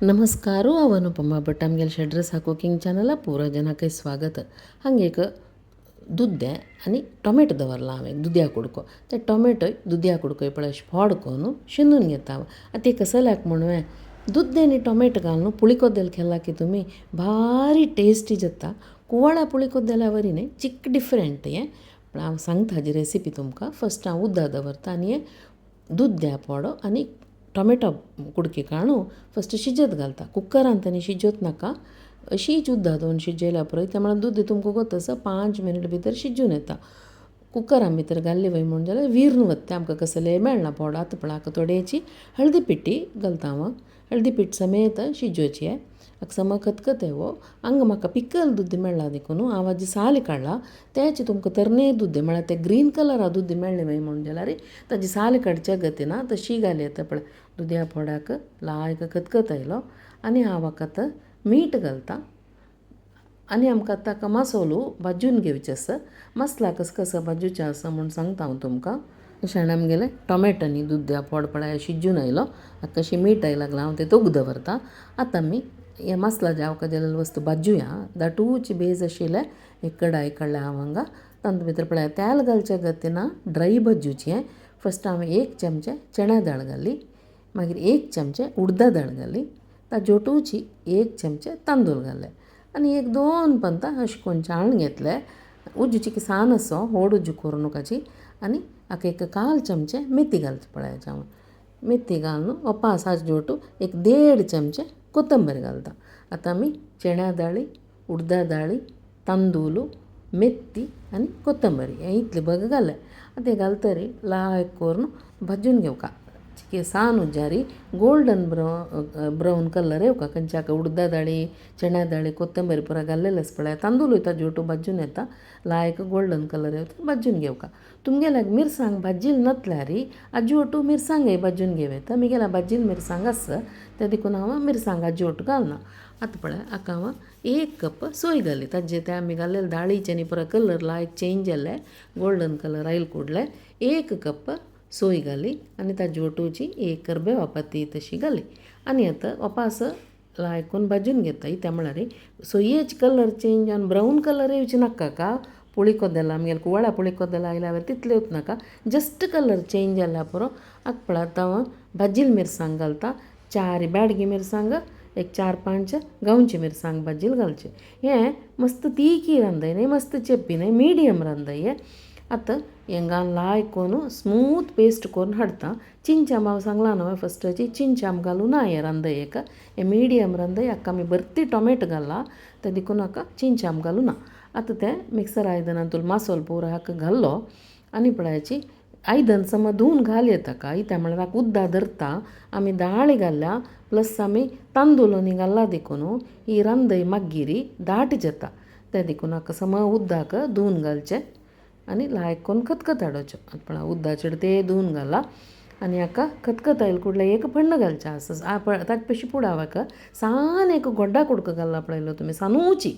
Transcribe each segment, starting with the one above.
नमस्कार, हांव अनुपमा भट. आमगेल्या शेड्रसा कुकींग चॅनला पुरा जनाकय स्वागत. हांगा एक दुद्दे आनी टोमॅटो दवरला हांवें दुदया कुडको. ते टोमॅटोय दुदया कुडको पळय अशें फोड करून शिनून घेता हांव. आतां ते कसल्याक म्हणूं दुद्दे आनी टोमॅटो घालून पुळी कोद्देल केला की तुमी भारी टेस्टी जाता. कुवाळ्या पुळी कोद्देल्या वरी न्ही, चिक डिफरंट हें. पण हांव सांगता हाजी रेसिपी तुमकां. फस्ट हांव उदक दवरता आनी हें दुद्या पोडो आनी टोमॅटो कुडके काडून फस्ट शिजत घालता. कुकरांत आनी शिजत नाका, अशीच उदक दवरून शिजयल्या पुरो. त्या म्हळ्यार दूद तुमकां गोत आसा 5 मिनट भितर शिजून येता. कुकरां भितर घाल्ली वय म्हूण जाल्यार विरून वता, आमकां कसलें मेळना पोड. आतां पळय हाका थोडेची हळदी पिट्टी घालता हांव. हळदी पीठ समेत शिजोवची. हाका सम खतखतें वो हांगा म्हाका पिकल दूद मेळ्ळा देखून हांव हाजी साल काडला. तेच तुमकां तरणे दूद म्हळ्यार ते ग्रीन कलरा दूद मेळ्ळें वय म्हूण जाल्यार ताजी साल काडच्या गतीना तशी घाल येता. पळय दुदया फोडाक लायक खतखत आयलो आनी हांव हाका आतां मीठ घालता. आनी आमकां ताका मसालो भाजून घेवचें आसा. मसाला कसो कसो भाजूचें आसा म्हूण सांगता हांव तुमकां. अशें आमगेलें टोमॅटो आनी दुदया फोड पळय शिजून आयलो. हाका कशें मीठ I लागलां हांव तें तोग दवरता. आतां आमी हे मसाला जेवका जाल्ले वस्तू भाजुया. दाटूची बेज आशिल्लें एक कडाय काडल्या हांव हांगा. तातूंत भितर पळय तेल घालच्या गतीना ड्राय भाजुचें. फस्ट हांवें 1 चमचे चणा दाळ घाली, मागीर 1 चमचे उडदा दाळ घाली, ताजोटूची 1 चमचे तांदूळ घाले आनी 1-2 पंतां अशें करून चाळून घेतले. उजूची की सान आसो व्हड उजू करूं नाकाची. आनी हाका 1 1/4 चमचे मेथी घालची पळयाची हांव. मेथी घालून ओपास हाजे 1 1.5 चमचे कोथंबीर घालता. आतां आमी चण्या दाळी, उडदा दाळी, तांदूळ, मेथी आनी कोथंबीर हें इतलें बग घालें. आतां हें घालतरी लायक करून भाजून घेवका. चिके सान उजारी गोल्डन ब्रावन कलर येवका. खंयच्या उडदा दाळी, चण्या दाळी, कोथंबीर पुरा घाल्लेले आसा पळय, तांदूळ ताजे भाजून येता, लायक गोल्डन कलर येता भाजून घेवका. तुमगेल्याक मिरसांग भाजिल्ली नासल्यार आजी ओटू मिरसांगय भाजून घेवं येता. म्हगेल्या भाजिल्ली मिरसांग आसा ते देखून हांव मिरसांग आजी ओटू घालना. आतां पळय हाका हांव 1 कप सोय घाली. ताजे ते आमी घाल्लेले दाळीचे आनी पुरो कलर लायक चेंज जाल्ले, गोल्डन कलर आयल कुडले. 1 कप सोय घाली आनी ताजे ओटूची 1 करबेवा पाती तशी घाली. आनी आतां ओपास लायकून भाजून घेता. इत्या म्हळ्यार सोयेचे कलर चेंज जावन ब्रावन कलर येवचे नाका का पुळी कोदेला आमगेले कुवाळ्या पुळी कोदेला आयल्यार तितले येवच नाका, जस्ट कलर चेंज जाल्यार पुरो. आतां पळय आतां हांव भाजिल्ली मिरसांग घालता. 4 ब्याडगी मिरसांग, एक 4-5 गांवची मिरसांग भाजिल्ली घालची. हें मस्त तीखी रांदय न्हय, मस्त चेपी न्हय, मिडियम रांदय. आतां हें घालून लायक करून स्मूथ पेस्ट करून हाडटा. चिंचाम हांव सांगलां न्हू फस्टाची, चिंचाम घालूं ना हें रांदयेक. हें मिडियम रांदय. हाका आमी भरती टोमॅटो घाला तें देखून हाका चिंचाम घालूं ना. आतां तें मिक्सर आयदनांतूल मासोल पुरो हाका घाल्लो आनी पळयाची आयदन समज धुवन घाल येता का. इत्या म्हळ्यार हाका उद्दा धरता. आमी दाळी घाल्या प्लस आमी तांदूळ आनी घाल्ला देखून ही रांदय मागीर दाट जाता. तें देखून हाका सम उद्दाक धुवन घालचें आनी लायक करून खतखत हाडोवचें. आतां पळय उद्दाचेर ते धुवन घाला आनी हाका खतखत आयल कुडले एक फण्ण घालचें आसा. ताचे पयशीं फुडें हांव हाका सान एक गोड्डा कुडको घाल्ला पळयलो तुमी, सानूची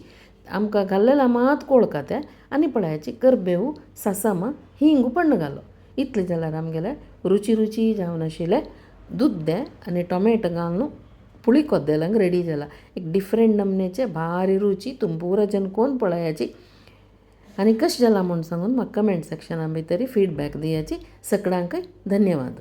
आमकां घाल्लेला मात कोळका तें. आनी पळयाची करबेव, सासम, हिंग पण्ण घालो. इतलें जाल्यार आमगेलें रुची रुची जावन आशिल्लें दुद्दे आनी टोमॅटो घालून पुळी कोद्देलांक रेडी जाला. एक डिफरंट नमनेचें भारी रुची. तुमी पुरो जन कोण पळयाची आनी कशें जालां म्हूण सांगून म्हाका कमेंट सेक्शना भितर फिडबॅक दियाची. सगळ्यांकय धन्यवाद.